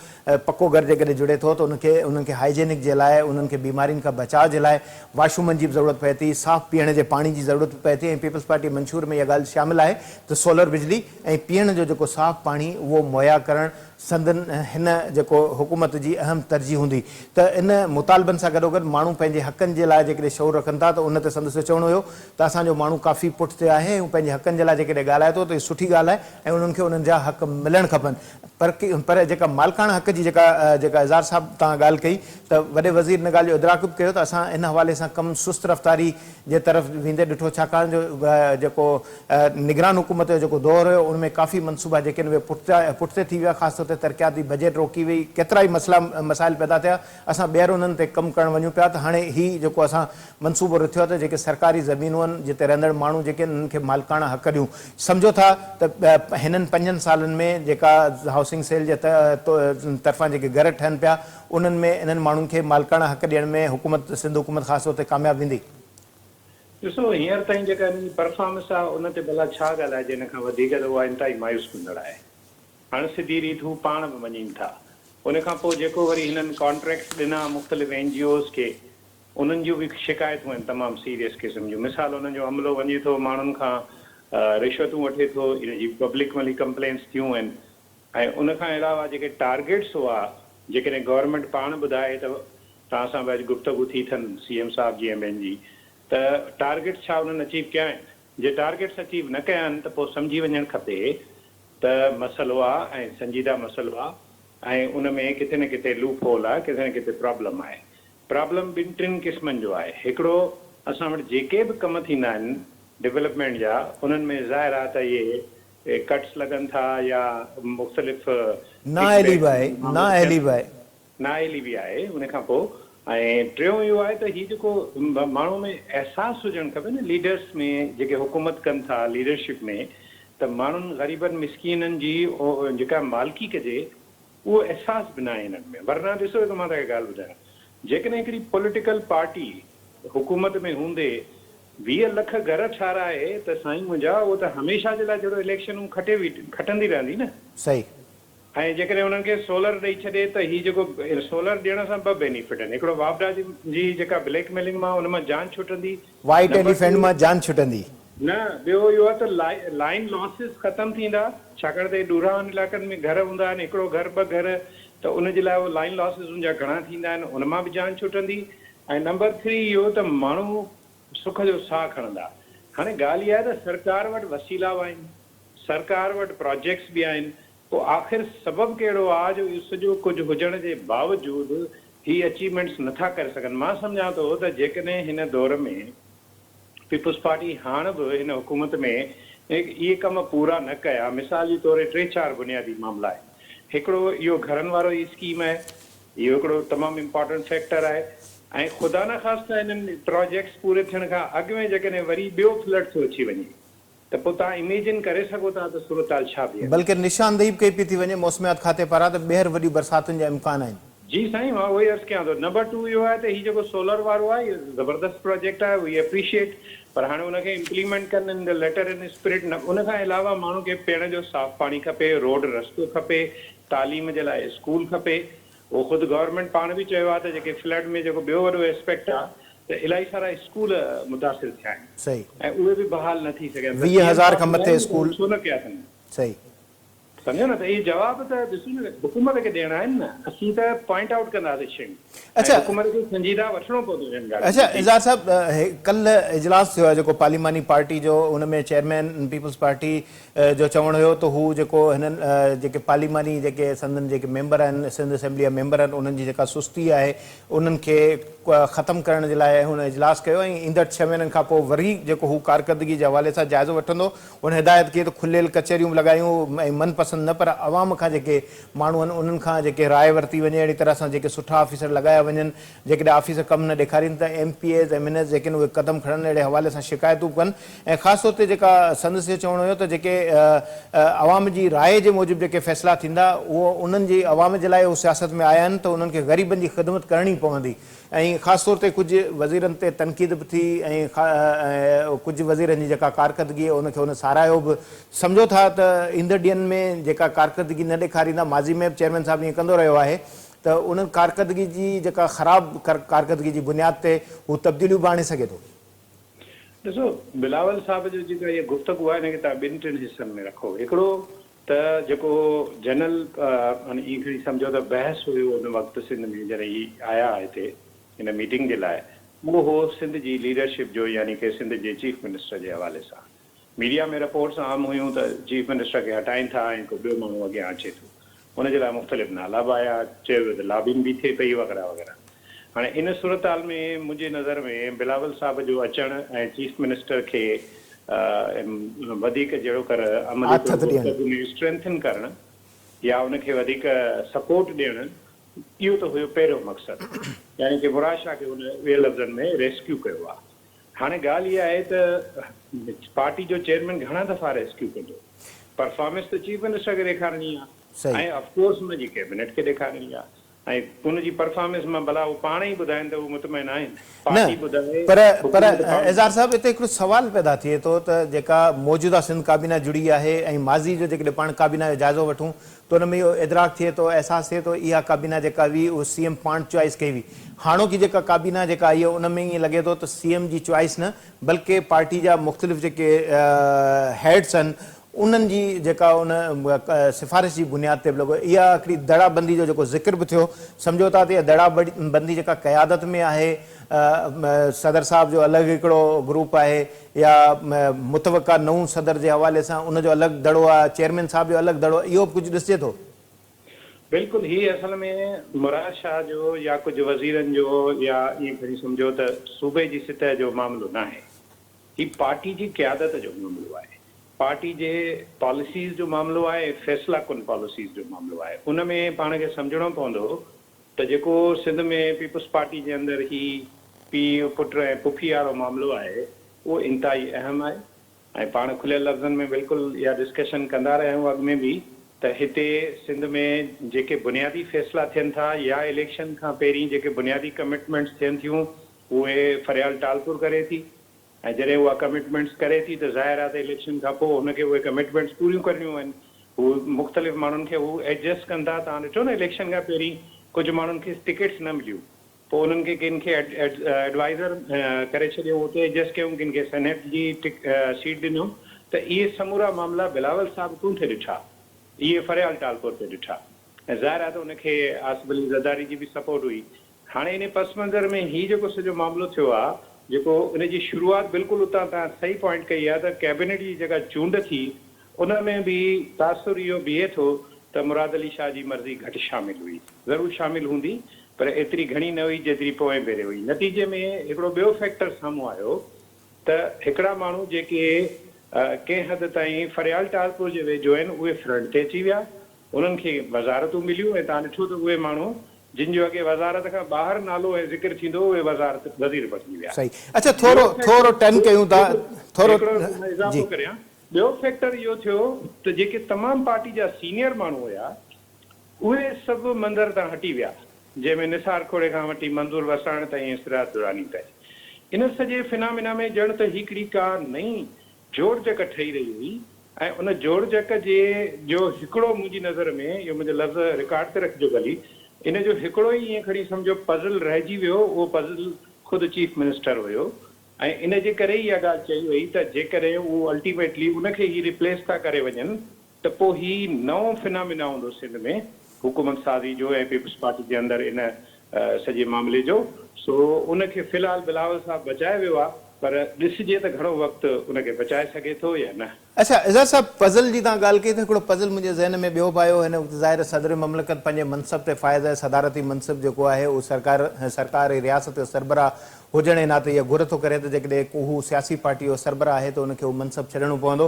پڪو گهر جيڪڏهن جڙي ٿو ته ان کي انهن کي هائيجينڪ جي لاء انهن کي بيمارين کان بچاء جي لاء واش رومن جي به ضرورت پئي ٿي صاف پيئڻ جي پاڻي جي ضرورت به پئي ٿي ۽ پيپلز پارٽي منشور ۾ اها ڳالهه شامل آهي ته سولر بجلي ۽ پيئڻ جو جيڪو صاف پاڻي اهو مهيا ڪرڻ سندن هن جيڪو حڪومت جي اهم ترجيح هوندي ته ان مطالبن سان گڏوگڏ ماڻهو پنهنجي حقن جي لاء جيڪڏهن شعور رکن ٿا ته ان تي سندس جو چوڻ هيو ته اسان جو ماڻهو ڪافي پٺتي آهي ۽ هو پنهنجي حقن جي لاء جيڪڏهن ڳالهائي ٿو ته اهي سٺي ڳالهه آهي ۽ انهن کي انهن جا حق ملڻ کپن پر پر جيڪا مالڪاڻا حق جي جيڪا جيڪا اظهار صاحب توهان ڳالهه ڪئي ته وڏي وزير ان ڳالهه جو ادراڪ به ڪيو ته اسان ان حوالي سان ڪم سست رفتاري جي طرف ويندي ڏٺو ڇاڪاڻ جو جيڪو نگران حڪومت جو جيڪو دور هيو ان ۾ ڪافي منصوبا جيڪي آهن اهي پٺتي ٿي ويا خاص طور تي ترقياتي بجيٽ روڪي وئي ڪيترائي مسئلا مسائل پيدا ٿيا اسان ٻيهر انهن تي ڪم ڪرڻ وڃون پيا ته هاڻي هي جيڪو اسان منصوبو رٿيو آهي ته جيڪي سرڪاري زمينون آهن جتي رهندڙ ماڻهو جيڪي آهن انهن کي مالڪاڻا حق ڏيون سمجهو ٿا ته هنن پنجن سالن ۾ جيڪا هائوسنگ سيل جي طرفان جيڪي گهر ٺهن پيا انهن ۾ انهن ماڻهن کي مالڪاڻا حق ڏيڻ ۾ حڪومت سنڌ حڪومت خاص طور تي ڪامياب ويندي. ڏسو هينئر تائين جيڪا هنن جي پرفارمنس آهي ان تي ڀلا ڇا ڳالهائجي ان کان وڌيڪ ته اها انتهائي مايوس ڪندڙ آهي. هاڻ سڌي ريت هو پاڻ به مڃين ٿا. ان کان پوء جيڪو وري هنن ڪانٽريڪٽس ڏنا مختلف اين جي اوز کي انهن جون به شڪايتون آهن تمام سيريس قسم جون. مثال انهن جو عملو وڃي ٿو ماڻهن کان رشوتون وٺي ٿو ان جي به پبلڪ ملي ڪمپلينٽس ٿيون آهن ۽ ان کان علاوه جيڪي ٽارگيٽس هئا جيڪڏهن گورنمينٽ پاڻ ٻڌائي ته توهان سان به اڄ گفتگو ٿي اٿن سي ايم صاحب جي ۽ ٻين جي ته ٽارگيٽس ڇا انهن اچيو ڪيا آهن؟ جي ٽارگيٽس اچيو نه ڪيا آهن ته پوء سمجهي وڃڻ کپي ته مسئلو آ ۽ سنجيده مسئلو آ ۽ ان ۾ ڪٿي نه ڪٿي لوپ هول آ ڪٿي نه ڪٿي پرابلم آهي. پرابلم ٻن ٽن قسمن جو آهي هڪڙو اسان وٽ جيڪي به ڪم ٿيندا آهن ڊولپمينٽ جا انهن ۾ ظاهر آ ته اهي ڪٽس لڳن ٿا يا مختلف نااهلي به آهي نااهلي به آهي. نااهلي به آهي ان کان پوء ۽ ٽيون اهو آهي ته هي جيڪو ماڻهو ۾ احساس هجڻ کپي نه ليڊرس ۾ جيڪي حڪومت ڪن ٿا ليڊرشپ ۾ ته ماڻهن غريبن مسڪينن جي جيڪا مالڪي ڪجي اهو احساس به ناهي هنن ۾ ورنه ڏسو هڪ مان توهان کي ڳالهه ٻڌايان جيڪڏهن هڪڙي پوليٽيڪل پارٽي حڪومت ۾ هوندي 20 لک گهر ٺاهرائي ته سائين منهنجا اهو ته هميشه جي لاء جهڙو اليڪشنون کٽي کٽندي رهندي نه. صحيح. ۽ جيڪڏهن انهن کي سولر ڏئي ڇڏي ته هي جيڪو سولر ڏيڻ سان ٻه بينيفٽ آهن هڪڙو واپڊا جي جي جيڪا بليڪ ميلنگ مان ان مان جان ڇٽندي وائيٽ نمبر ايليفينٽ مان جان ڇٽندي. نه ٻيو اهو آهي ته لائين لاسز ختم ٿيندا ڇاڪاڻ ته ڏورانهن علائقن ۾ گهر هوندا آهن هڪڙو گهر ٻه گهر ته ان جي لاء اهو لائين لاسز ان جا گهڻا ٿيندا آهن ان مان به جان ڇٽندي ۽ نمبر ٿري اهو ته ماڻهو سک جو ساهه کڻندا هاڻي ڳالهه اها آهي ته سرڪار وٽ وسيلا به آهن سرڪار وٽ پراجيڪٽس به آهن، پوء آخر سبب ڪهڙو آ جو اهو سڄو ڪجهه هجڻ جي باوجود هي اچيومينٽس نٿا ڪري سگهن؟ مان سمجهان ٿو ته جيڪڏهن هن دور ۾ پيپلز پارٽي هاڻ به هن حڪومت ۾ اهي ڪم پورا نه ڪيا، مثال جي طور ٽي چار بنيادي معاملا آهن، هڪڙو اهو گهرن وارو ئي اسڪيم آهي، اهو هڪڙو تمام امپارٽنٽ فيڪٽر آهي ۽ خدانخواسته انهن پراجيڪٽس پوري ٿيڻ کان اڳ ۾ جيڪڏهن وري ٻيو فلڊ ٿو اچي وڃي ته پوء توهان اميجن ڪري سگهو ٿا ته صورتحال ڇا بيهندي. بلڪه نشاندهي به ڪئي پئي ٿي وڃي موسميات کاتي پاران ته ٻيهر وڏيون برساتن جا امڪان آهن. جي سائين مان اهو ئي عرض ڪيان ٿو. نمبر ٽو اهو آهي ته هي جيڪو سولر وارو آهي اهو زبردست پراجيڪٽ آهي وي اپريشيئيٽ پر هاڻي ان کي امپليمينٽ ڪن ان the letter and spirit نه ان کان علاوه ماڻهو کي پيئڻ جو صاف پاڻي کپي روڊ رستو کپي تعليم جي لاء اسڪول کپي اهو خود گورنمينٽ پاڻ به چيو آهي ته جيڪي فلڊ ۾ جيڪو ٻيو وڏو اسپيڪٽ آهي ته الاهي سارا اسڪول متاثر ٿيا آهن صحيح. ۽ اهي به بحال نه ٿي سگهيا آهن ته 20 سي ايم هزار صاحب کان مٿي ٻڌائين ته اسڪول اهي ڇو نه ڪيا اٿن. صحيح. سمجهو نه ته اهي جواب ته ڏسو نه حڪومت کي ڏيڻا آهن نه اسين ته پوائنٽ آئوٽ ڪنداسين شيون ۽ اڇا حڪومت کي سنجيده وٺڻو پوندو انهن ڳالهين اڇا کي. جي. اظهار صاحب ڪلهه اجلاس ٿيو آهي جيڪو پارليماني پارٽي جو ان ۾ چيئرمين پيپلز پارٽي جو چوڻ هيو ته هو جيڪو هنن جيڪي پارليماني جيڪي سندن جيڪي ميمبر آهن سنڌ اسيمبلي جا ميمبر آهن انهن جي جيڪا سستي آهي انهن کي ختم ڪرڻ جي لاء هن اجلاس ڪيو ۽ ايندڙ ڇهه مهينن کان پوء وري جيڪو هو ڪارڪردگي جي حوالي سان جائزو وٺندو. هن هدايت ڪئي ته کليل ڪچهريون به لڳايون ۽ من پسند نه پر عوام کان جيڪي ماڻهو آهن انهن کان جيڪي راء ورتي وڃي اهڙي طرح سان جيڪي سٺا آفيسر لڳايا وڃن جيڪڏهن آفيسر ڪم نه ڏيکارين ته M P As M N As جيڪي آهن اهي قدم کڻن اهڙي حوالي سان شڪايتون به ڪن ۽ خاص طور تي جيڪا سندس اهو چوڻ هيو ته جيڪي عوام جي راء جي موجب جيڪي فيصلا ٿيندا اهو انهن جي عوام جي لاء هو سياست ۾ آيا آهن ته انهن کي غريبن جي خدمت ڪرڻي پوندي. ۽ خاص طور تي ڪجهه وزيرن تي تنقيد به ٿي ۽ ڪجهه وزيرن جي جيڪا ڪارڪردگي ان کي هن ساراهيو به. سمجهو ٿا ته ايندڙ ڏينهن ۾ جيڪا ڪارڪردگي نه ڏيکاريندا، ماضي ۾ به چيئرمين صاحب ائين ڪندو رهيو آهي ته ان ڪارڪردگي جي جيڪا خراب ڪارڪردگي جي بنياد تي هو تبديليون به آڻي سگهي ٿو. ڏسو بلاول صاحب جو جيڪا هيء گفتگو آهي ان کي توهان ٻن ٽن حصن ۾ رکو. هڪڙو ته جيڪو جنرل يعني ائين کڻي سمجهو ته بحث هيو ان وقت سنڌ ۾ جڏهن هي آيا هتي هن ميٽنگ جي لاء اهو هو سنڌ جي ليڊرشپ جو يعني ڪي سنڌ جي چيف منسٽر جي حوالي سان ميڊيا ۾ رپورٽس عام هيون ته چيف منسٽر کي هٽائين ٿا ۽ ڪو ٻيو ماڻهو اڳيان اچي ٿو ان جي لاء مختلف نالا به آيا، چيو ويو ته لابنگ به ٿئي پئي وغيره وغيره. هاڻي ان صورتحال ۾ منهنجي نظر ۾ بلاول صاحب جو اچڻ ۽ چيف منسٽر کي وڌيڪ جهڙوڪر عملي طور آٿت ڏيڻ. گفتگو ۾ اسٽرينٿن ڪرڻ يا ان کي وڌيڪ سپورٽ ڏيڻ اهو ته هيو پهريون مقصد يعني ڪي مراد شاهه کي هن ٻين لفظن ۾ ريسڪيو ڪيو آهي. هاڻي ڳالهه اها آهي ته پارٽي جو چيئرمين گهڻا دفعا ريسڪيو ڪندو؟ پرفارمنس ته چيف منسٽر کي ڏيکارڻي آهي ۽ آف ڪورس ان جي ڪيبنيٽ کي ڏيکارڻي آهي ۽ ان جي پرفارمنس مان ڀلا هو پاڻ ئي ٻڌائين ته هو مطمئن آهن. نه پارٽي ٻڌائي، پر پر حڪومت پاڻ اظهار صاحب اتي هڪڙو سوال پيدا ٿئي ٿو ته جيڪا موجوده سنڌ ڪابينا جڙي آهي ۽ ماضي جو جيڪڏهن پاڻ ڪابينا جو جائزو وٺون ته ان ۾ اهو ادراڪ ٿئي ٿو، احساس ٿئي ٿو اها ڪابينا جيڪا هئي اهو سي ايم پاڻ چوائس ڪئي هئي. هاڻوڪي جيڪا ڪابينا جيڪا آئي آهي ان ۾ ائين لڳي ٿو ته سي ايم جي چوائس نه بلڪه پارٽي جا مختلف جيڪي هيڊس آهن انهن جي جيڪا ان سفارش جي بنياد تي به لڳو اها هڪڙي دڙا بندي جو جيڪو ذڪر به ٿيو سمجهو ٿا ته اها دڙا بندي جيڪا قيادت ۾ آهي صدر صاحب جو الڳ هڪڙو گروپ آهي يا متوقع نئون صدر جي حوالي سان ان جو الڳ دڙو آهي، چيئرمين صاحب جو الڳ دڙو آهي، اهو به ڪجهه ڏسجي ٿو. بلڪل هي اصل ۾ مراد شاهه جو يا ڪجهه وزيرن جو يا ائين کڻي سمجهو ته صوبي جي سطح جو معاملو ناهي. هي پارٽي جي قيادت جو معاملو آهي. پارٽي جي پاليسيز جو معاملو آهي ۽ فيصلا ڪن پاليسيز جو معاملو آهي. ان ۾ پاڻ کي سمجهڻو پوندو ته جيڪو سنڌ ۾ پيپلز پارٽي جي اندر هي پيء پٽ ۽ پڦي وارو معاملو آهي اهو انتهائي اهم آهي ۽ پاڻ کليل لفظن ۾ بلڪل اها ڊسڪشن ڪندا رهيا آهيون اڳ ۾ به ته هتي سنڌ ۾ جيڪي بنيادي فيصلا ٿين ٿا يا اليڪشن کان پهرين جيڪي بنيادي ڪمٽمينٽس ٿين ٿيون اهي فريال ٽالپور ڪري ٿي ۽ جڏهن اها ڪمٽمينٽس ڪري ٿي ته ظاهر آهي ته اليڪشن کان پوء هن کي اهي ڪمٽمينٽس پوريون ڪرڻيون آهن. هو مختلف ماڻهن کي هو ايڊجسٽ ڪن ٿا. توهان ڏٺو نه اليڪشن کان پهرين ڪجهه ماڻهن کي ٽڪيٽس نه مليون پوء انهن کي ڪن کي ايڊوائيزر ڪري ڇڏيو اتي ايڊجسٽ ڪيون ڪن کي سينيٽ جي سيٽ ڏنو ته اهي سمورا معاملا بلاول صاحب ڪونه ٿي ڏٺا اهي فريال ٽالپور پئي ڏٺا ۽ ظاهر آهي ته ان کي آصف علي زرداري جي به سپورٽ هئي. هاڻي انهي پس منظر ۾ هي جيڪو سڄو معاملو ٿيو آ جيڪو ان جي شروعات بلڪل اتان توهان صحيح پوائنٽ ڪئي آ ته ڪيبينيٽ جي جيڪا چونڊ ٿي ان ۾ به تاثر اهو بيهي ٿو ته مراد علي شاهه جي مرضي گهٽ شامل هئي ضرور شامل هوندي پر ايتري گهڻي نه هئي جيتري پوئين ڀيري هئي نتيجي ۾ هڪڙو ٻيو فيڪٽر سامهون آيو ته هڪڙا ماڻهو جيڪي ڪنهن حد تائين فريال ٽالپور جي ويجهو آهن اهي فرنٽ تي اچي ويا انهن کي وزارتون مليون ۽ توهان ڏٺو ته اهي ماڻهو جن جو اڳي وزارت کان ٻاهر نالو ۽ ذڪر ٿيندو هو اهي وزارت وزير بڻجي ويا. صحيح اڇا ٿورو ٿورو ٽن ڪيون ٿا ٿورو هڪڙو مان جي. اضافو ڪريان ٻيو فيڪٽر اهو ٿيو ته جيڪي تمام پارٽي جا سينيئر ماڻهو هيا اهي سڀ منظر تان هٽي ويا جنهن ۾ نثار کوڙي کان وٺي منظور وساڻ تائين ۽ سراج دراني تائين ان سڄي فنامينا ۾ ڄڻ ته هڪڙي ڪا نئين جوڙجڪ ٺهي رهي هئي ۽ ان جوڙجڪ جي جو هڪڙو منهنجي نظر ۾، اهو منهنجو لفظ رڪارڊ تي رکجو ڀلي، ان جو هڪڙو ئي ائين کڻي سمجهو پزل رهجي ويو، اهو پزل خود چيف منسٽر هيو ۽ ان جي ڪري ئي اها ڳالهه چئي وئي ته جيڪڏهن اهو الٽيميٽلي ان کي هي ريپليس ٿا ڪري وڃن ته پوء هي نئون فنامينا هوندو سنڌ ۾ حڪومت سازي جو ۽ پيپلز پارٽي جي اندر ان سڄي معاملي جو، سو ان کي في الحال بلاول صاحب بچائي ويو آ پر ڏسجي ته گهڻو وقت ان کي بچائي سگهي ٿو يا نه. اڇا اظهار صاحب پزل جي توهان ڳالهه ڪئي ته هڪڙو پزل منهنجي ذهن ۾ ٻيو به آيو هن وقت ظاهر صدر مملڪت پنهنجي منصب تي فائز آهي صدارتي منصب جيڪو آهي اهو سرڪار سرڪار ۽ رياست جو سربراهه هجڻ جي ناتي اها گهر ٿو ڪري ته جيڪڏهن ڪو هو سياسي پارٽي جو سربراهه آهي ته ان کي اهو منصب ڇڏڻو پوندو.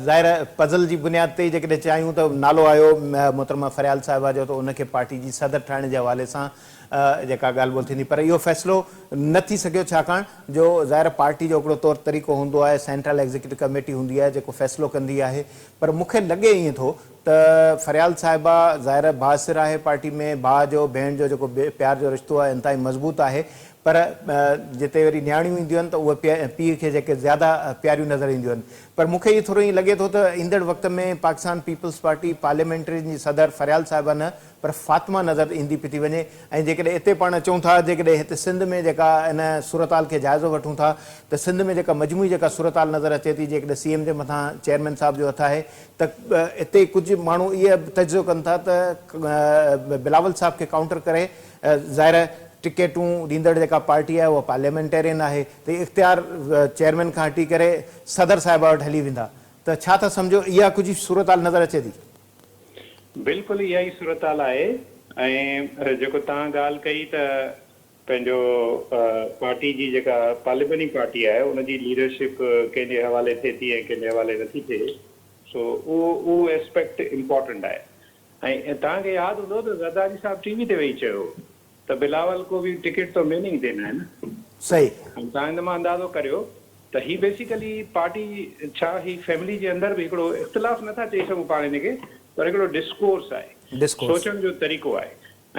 ظاهر آهي پزل جي بنياد تي ئي جيڪڏهن چاهيون ته نالو آيو محترمه فريال صاحبه جو ته ان کي پارٽي جي صدر ٺاهڻ جي حوالي سان جيڪا ڳالهه ٻولهه ٿيندي پر اهو فيصلو نه ٿي سگهيو ڇاڪاڻ جو ظاهر پارٽي جو هڪڙو طور طريقو هوندو آهي سينٽرل ايگزيڪيوٽو ڪميٽي هوندي آهي جيڪو فيصلو ڪندي آهي پر مون کي لڳي ائين ٿو ته فريال صاحبه ظاهر بااثر آهي پارٽي ۾ ڀاء جو ڀيڻ جو جيڪو پيار جو رشتو آهي انتهائي مضبوط آهي پر جتي وري نياڻيون اينديون آهن ته اهي پيء کي جيڪي زياده پياريون نظر اينديون آهن پر مون کي اهو ٿورو ائين لڳي ٿو ته ايندڙ وقت ۾ پاڪستان پيپلز پارٽي پارليامينٽرين جي صدر فريال صاحبه نه پر فاطمه نظر ايندي پئي ٿي وڃي ۽ جيڪڏهن اتي پاڻ اچون ٿا جيڪڏهن هت سنڌ ۾ جيڪا ان صورتحال کي جائزو وٺون ٿا ته سنڌ ۾ جيڪا مجموعي جيڪا صورتحال نظر اچي ٿي جيڪڏهن سي ايم جي مٿان چيئرمين صاحب جو هٿ آهي ته اتي ڪجهه ماڻهو اهي به تجزيو ڪن ٿا ته بلاول صاحب کي ڪائونٽر ڪري ظاهر ٽڪيٽون ڏيندڙ جيڪا پارٽي آهي اها پارليامينٽيرين آهي ته اختيار چيئرمين کان هٽي ڪري صدر صاحبه وٽ هلي ويندا ته ڇا ٿا سمجهو اها ڪجهه صورتحال نظر اچي ٿي؟ بلڪل اها ئي صورتحال آهي ۽ جيڪو توهان ڳالهه ڪئي ته پنهنجو پارٽي جي جيڪا پارلياماني پارٽي آهي ان جي ليڊرشپ ڪنهن جي حوالي ٿئي ٿي ۽ ڪنهن جي حوالي نٿي ٿئي سو اهو اهو اسپيڪٽ امپارٽنٽ آهي ۽ توهان کي ياد هوندو ته زرداري صاحب ٽي وي تي ويهي چيو هو ته بلاول ڪو ڀي ٽڪيٽ تو مين هي دينا هي نه. صحيح. ۽ توهان ان مان اندازو ڪريو ته هي بيسيڪلي پارٽي ڇا هي فيملي جي اندر به هڪڙو اختلاف نه ٿا چئي سگهون پاڻ ان کي پر هڪڙو ڊسڪورس آهي ڊسڪورس. سوچڻ جو طريقو آهي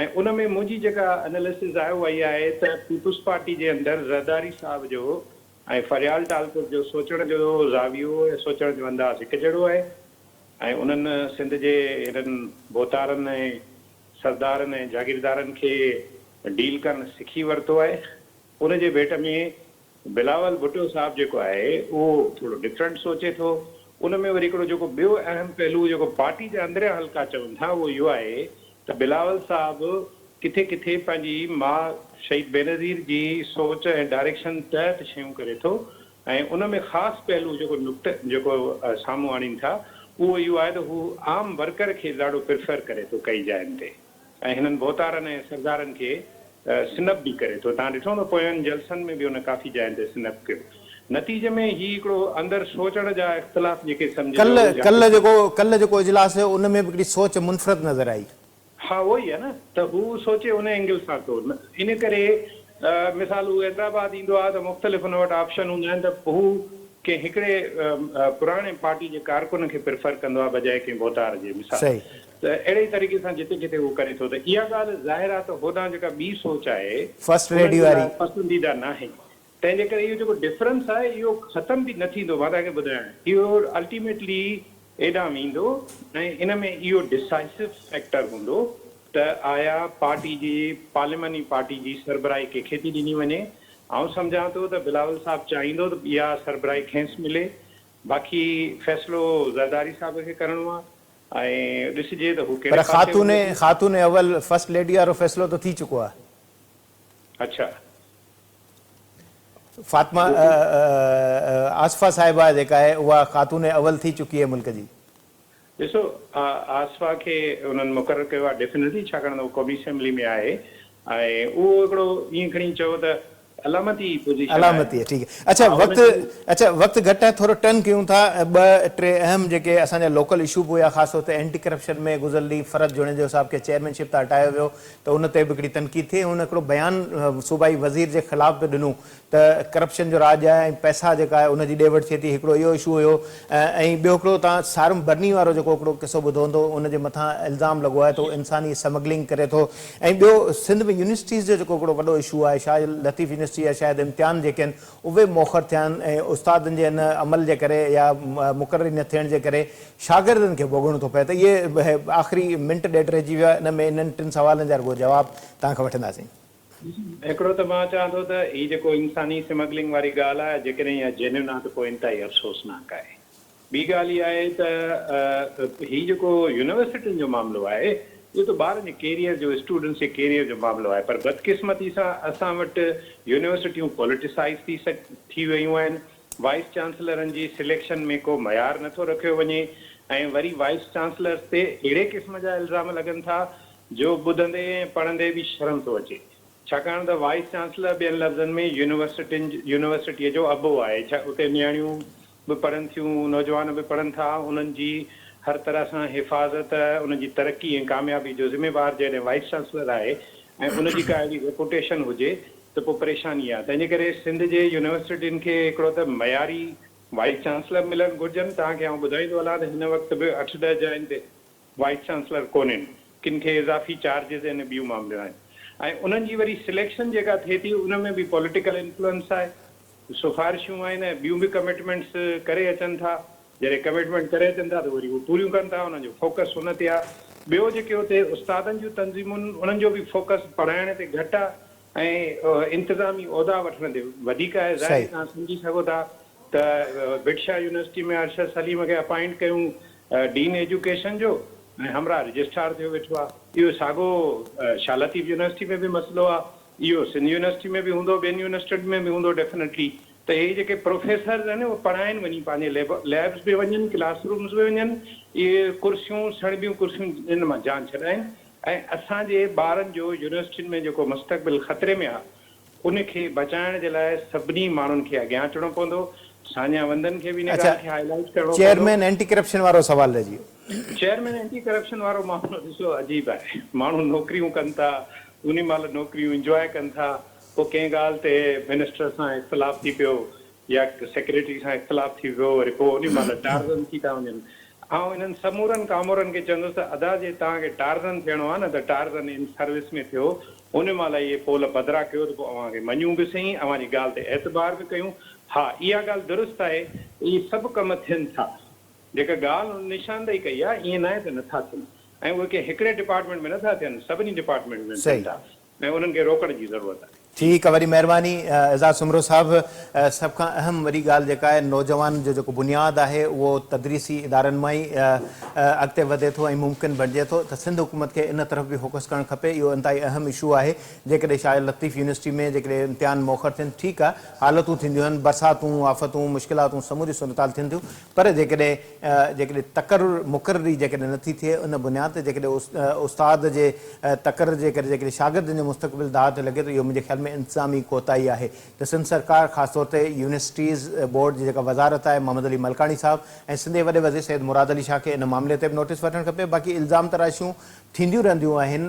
۽ ان ۾ منهنجي جيڪا اناليسز آهي اها اها آهي ته پيپلز پارٽي جي اندر زرداري صاحب جو ۽ فريال ٽالپر جو سوچڻ جو زاويو ۽ سوچڻ جو انداز هڪ جهڙو آهي ۽ انهن سنڌ جي هنن ڀوتارن ۽ سردارن ۽ جاگيردارن کي ڊيل ڪرڻ سکي ورتو آهي. ان جي ڀيٽ ۾ بلاول ڀٽو صاحب جيڪو آهي اهو ٿورو ڊفرنٽ سوچي ٿو. ان ۾ وري هڪڙو جيڪو ٻيو اهم پهلو جيڪو پارٽي جا اندريان حلقا چون ٿا اهو اهو آهي ته بلاول صاحب ڪٿي ڪٿي پنهنجي ماء شهيد بينظير جي سوچ ۽ ڊائريڪشن تحت شيون ڪري ٿو ۽ ان ۾ خاص پهلو جيڪو نقطه جيڪو سامهون آڻين ٿا اهو اهو آهي ته هو عام ورڪر کي ڏاڍو پريفر ڪري ٿو ڪئي جاين تي ۽ هنن ڀوتارن ۽ سردارن کي سنپ به ڪري ٿو توهان ڏٺو هوندو پوين جلسن ۾ به هن ڪافي جاين تي سنپ ڪيو نتيجي ۾ هي هڪڙو اندر سوچڻ جا اختلاف جيڪي سمجهجو ڪلهه ڪلهه جيڪو ڪلهه جيڪو اجلاس ٿيو ان ۾ به هڪڙي سوچ منفرد نظر آئي. ها اهو ئي آهي نه ته هو سوچي ان اينگل سان ٿو ان ڪري مثال هو حيدرآباد ايندو آهي ته مختلف هن وٽ آپشن هوندا آهن ته هو ڪنهن هڪڙي پراڻي پارٽي جي ڪارڪن کي پريفر ڪندو آهي بجاء ڪنهن ڀوتار جي مثال ته اهڙي ئي طريقي سان جتي ڪٿي هو ڪري ٿو ته اها ڳالهه ظاهر آهي ته هوڏانهن جيڪا ٻي سوچ آهي فرسٽ انهن ليڊي جي لاء پسنديده ناهي تنهن جي ڪري اهو جيڪو ڊفرنس آهي اهو ختم به نه ٿيندو مان توهان کي ٻڌايان اهو الٽيميٽلي ايڏانهن ويندو ۽ ان ۾ اهو ڊسائسو فيڪٽر هوندو ته آيا پارٽي جي پارلياماني پارٽي جي سربراهي ڪنهن کي ٿي ڏني وڃي آئون سمجهان ٿو ته بلاول صاحب چاهيندو ته اها سربراهي کيس ملي باقي فيصلو زرداري صاحب کي ڪرڻو آهي ۽ ڏسجي ته هو پر ڪهڙي پاسي خاتون وڃي ٿو. خاتون اول فرسٽ ليڊي وارو فيصلو ته ٿي چڪو آهي. اڇا. فاطمه آصفه صاحبه جيڪا آهي اها خاتون اول ٿي چڪي آهي ملڪ جي. ڏسو آصفه کي انهن مقرر ڪيو آهي ڊيفينيٽلي ڇاڪاڻ ته هو قومي اسيمبلي ۾ آهي ۽ اهو هڪڙو ائين کڻي چئو ته علامتي پوزيشن آهي. علامتي آهي ٺيڪ آهي اڇا وقت اڇا وقت گهٽ آهي ٿورو ٽرن ڪيون ٿا ٻه ٽي اهم جيڪي اسان جا لوڪل اشو به هيا خاص طور تي اينٽي ڪرپشن ۾ گذريل ڏينهن فرحت جوڻيجو صاحب کي چيئرمين شپ تان هٽايو ويو ته ان تي به هڪڙي تنقيد ٿي ۽ هن هڪڙو بيان صوبائي وزير جي خلاف به ڏنو ته ڪرپشن جو راڄ آهي ۽ پئسا جيڪا آهي ان جي ڏي وٺ ٿئي ٿي هڪڙو اهو اشو هيو ۽ ٻيو هڪڙو توهان صارم برني وارو جيڪو هڪڙو قصو ٻڌو هوندو ان جي مٿان الزام لڳو آهي ته هو انساني سمگلنگ ڪري ٿو ۽ ٻيو سنڌ ۾ يونيورسٽيز جو جيڪو هڪڙو وڏو اشو آهي شاهه لطيف يونيورسٽي جا شايد امتحان جيڪي آهن اهي موخر ٿيا آهن ۽ استادن جي ان عمل جي ڪري يا مقرري نه ٿيڻ جي ڪري شاگردن کي ڀوڳڻو ٿو پئي ته اهي آخري منٽ ڏيڍ رهجي ويو آهي ان ۾ انهن ٽن سوالن جا رڳو جواب توهان کان وٺنداسين. هڪڙو ته مان چوان ٿو ته هي جيڪو انساني سمگلنگ واري ڳالهه آهي جيڪڏهن اها جينيون آهي ته پوء انتهائي افسوسناڪ آهي. ٻي ڳالهه اها آهي ته هي جيڪو يونيورسٽين جو معاملو آهي اهو ته ٻارن جي ڪيريئر جو اسٽوڊنٽس جي ڪيريئر جو معاملو آهي پر بدقسمتي سان اسان وٽ يونيورسٽيون پوليٽيسائيز ٿي ٿي ويون آهن وائيس چانسلرن جي سليڪشن ۾ ڪو معيار نه ٿو رکيو وڃي ۽ وري وائيس چانسلرز تي اهڙي قسم جا الزام لڳن ٿا جو ٻڌندي ۽ پڙهندي به شرم ٿو اچي ڇاڪاڻ ته وائيس چانسلر ٻين لفظن ۾ يونيورسٽين يونيورسٽيء جو ابو آهي ڇا اتي نياڻيون به پڙهن ٿيون نوجوان به پڙهن ٿا انهن جي هر طرح سان حفاظت انهن جي ترقي ۽ ڪاميابي جو ذميوار جڏهن وائيس چانسلر آهي ۽ ان جي ڪا اهڙي ريپوٽيشن هجي ته پوء پريشاني آهي. تنهن جي ڪري سنڌ جي يونيورسٽين کي هڪڙو ته معياري وائيس چانسلر ملڻ گهرجن. توهان کي آئون ٻڌائيندو هلان ته هن وقت به اٺ ڏهه جاين تي وائيس چانسلر ڪونهن، ڪن کي اضافي چارجز آهن ۽ ٻيون معامليون آهن ۽ انهن جي وري سليڪشن جيڪا ٿئي ٿي ان ۾ به پوليٽيڪل انفلوئنس آهي، سفارشون آهن ۽ ٻيون به ڪمٽمينٽس ڪري اچن ٿا. جڏهن ڪمٽمينٽ ڪري اچن ٿا ته وري اهي پوريون ڪن ٿا، انهن جو فوڪس ان تي آهي. ٻيو جيڪي اتي استادن جون تنظيمون انهن جو به فوڪس پڙهائڻ تي گهٽ آهي ۽ انتظامي عهدا وٺڻ تي وڌيڪ آهي. ظاهر توهان سمجهي سگهو ٿا ته ڀٽ شاهه يونيورسٽي ۾ ارشد سليم کي اپائنٽ ڪيون ڊين ايجوڪيشن جو ۽ همراهه رجسٽرار ٿيو ويٺو آهي. اهو ساڳو شاهه لطيف يونيورسٽي ۾ به مسئلو آهي. اهو سنڌ يونيورسٽي ۾ به هوندو، ٻين يونيورسٽين ۾ به هوندو ڊيفنيٽلي. ته اهي جيڪي پروفيسرز آهن اهي پڙهائين وڃي پنهنجي ليب ليبز به وڃن ڪلاس رومز به وڃن اهي ڪرسيون سڻڀيون ڪرسيون ان مان جان ڇڏائين ۽ اسان جي ٻارن جو يونيورسٽين ۾ جيڪو مستقبل خطري ۾ آهي ان کي بچائڻ جي لاء سڀني ماڻهن کي اڳيان اچڻو پوندو ساڃاهه وندن کي به ان اڇا ڳالهه کي هائي لائيٽ ڪرڻو پوندو. چيئرمين اينٽي ڪرپشن وارو سوال رهجي ويو. چيئرمين اينٽي ڪرپشن وارو معاملو ڏسو عجيب آهي ماڻهو نوڪريون ڪن ٿا انهي مهل نوڪريون انجواء ڪن ٿا پوء ڪنهن ڳالهه تي منسٽر سان اختلاف ٿي پيو يا سيڪريٽري سان اختلاف ٿي ويو وري پوء انهي مهل ٽارزن ٿي ٿا وڃن. آئون انهن سمورن ڪامورن کي چوندس ته ادا جي توهان کي ٽارزن ٿيڻو آهي نه ته ٽارزن ان سروس ۾ ٿيو انهي مهل اهي پول پڌرا ڪيو ته پوء اوهان کي مڃون به سهين اوهان جي ڳالهه تي اعتبار به ڪيون. ها اها ڳالهه درست آهي ته اهي سڀ ڪم ٿين ٿا. جيڪا ڳالهه هن نشاندهي ڪئي آهي ائين ناهي ته نٿا ٿين ۽ اهي ڪنهن هڪڙي ڊپارٽمينٽ ۾ نٿا ٿين سڀني ڊپارٽمينٽ ۾ ٿين ٿا. ۽ انهن کي روڪڻ جي ضرورت آهي. ٺيڪ وڏي مهرباني اعزاز سومرو صاحب سڀ کان اهم وڏي ڳالهه جيڪا آهي نوجوان جو جيڪو بنياد آهي اهو تدريسي ادارن مان ئي اڳتي وڌي ٿو ۽ ممڪن بڻجي ٿو ته سنڌ حڪومت کي ان طرف به فوڪس ڪرڻ کپي اهو انتهائي اهم اشو آهي جيڪڏهن شاهه لطيف يونيورسٽي ۾ جيڪڏهن امتحان موخر ٿين ٺيڪ آهي حالتون ٿينديون آهن برساتون آفتون مشڪلاتون سموريون صورتحال ٿين ٿيون پر جيڪڏهن جيڪڏهن تقرر مقرري جيڪڏهن نٿي ٿئي ان بنياد تي جيڪڏهن استاد جي تقرر جي ڪري جيڪڏهن شاگردن جو مستقبل داء تي لڳي ٿو اهو منهنجي خيال ۾ انتظامي ڪوتاهي آهي ته سنڌ سرڪار خاص طور تي يونيورسٽيز بورڊ جي جيڪا وزارت آهي محمد علي ملڪاڻي صاحب ۽ سنڌ جي وڏي وزير سيد مراد علي شاهه کي ان معاملي تي به نوٽيس وٺڻ کپي باقي الزام تراشيون ٿينديون رهنديون آهن،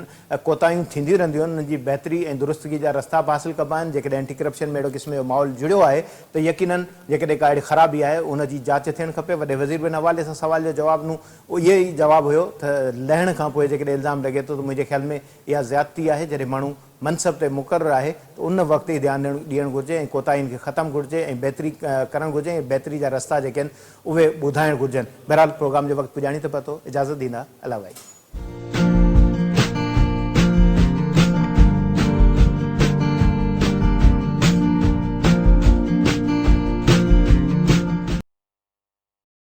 ڪوتاهيون ٿينديون رهنديون آهن، انهن جي بهتري ۽ درستگي جا رستا به حاصل ڪبا آهن، جيڪڏهن اينٽي ڪرپشن ۾ اهڙو قسم جو ماحول جڙيو آهي ته يقينن جيڪڏهن ڪا اهڙي خرابي آهي ان جي جاچ ٿيڻ کپي، وڏي وزير به ان حوالي سان سوال جو جواب ڏنو، اهو ئي جواب هيو ته لهڻ کان پوء جيڪڏهن الزام لڳي ٿو ته منهنجي خيال ۾ اها زيادتي آهي، جڏهن ماڻهو منصب تي مقرر آهي ته ان وقت ئي ڌيان ڏيڻ گهرجي ۽ ڪوتاهين کي ختم گهرجي ۽ بهتري ڪرڻ گهرجي ۽ بهتري جا رستا جيڪي آهن اهي ٻڌائڻ گهرجن، بهرحال پروگرام جو وقت پڄاڻي تي پهتو، اجازت ڏيندا، الله ڀائي.